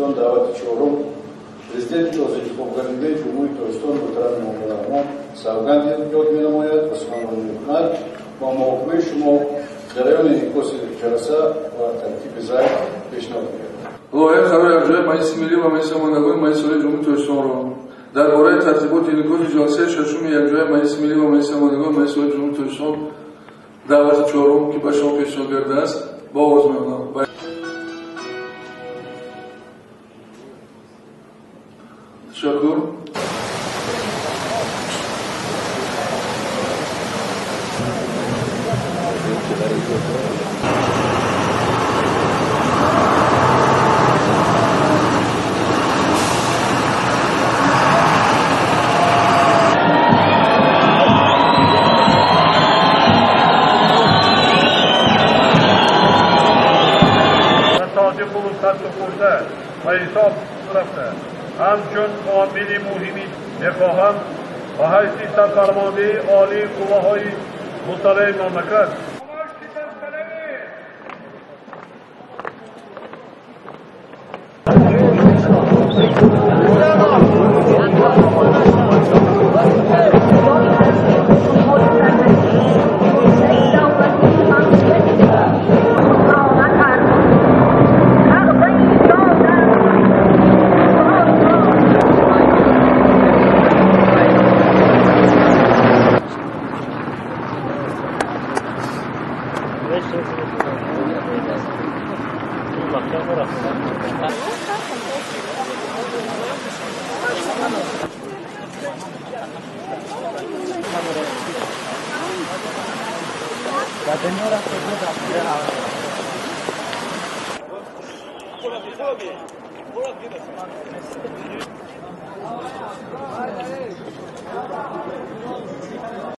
Тоҷикистон даъвати чорум Президенти тозаинтихобгардидаи Ҷумҳурии Тоҷикистон муҳтарам Эмомалӣ Раҳмон савганд ёд менамояд ва суханронӣ мекунад. Бо муҳокимаи шумо ҷараёни инъикоси ҷаласа ва тартиби зайл пешниҳод мегардад. Лоиҳаи қарори якҷояи Маҷлиси Миллӣ ва Маҷлиси Намояндагони Маҷлиси Олии Ҷумҳурии Тоҷикистонро дар бораи тартиботи инъикоси ҷаласаи шашуми якҷояи Маҷлиси Миллӣ ва Маҷлиси Намояндагони Маҷлиси Олии Ҷумҳурии Тоҷикистон даъвати чорум, ки ба шумо пешниҳод гардидааст, ба овоз меорам. Ташаккур. و حساب رفته همچون عامل مهمی میخواهم به حیث سرفرمانده عالی قوه‌های مسلح مملکت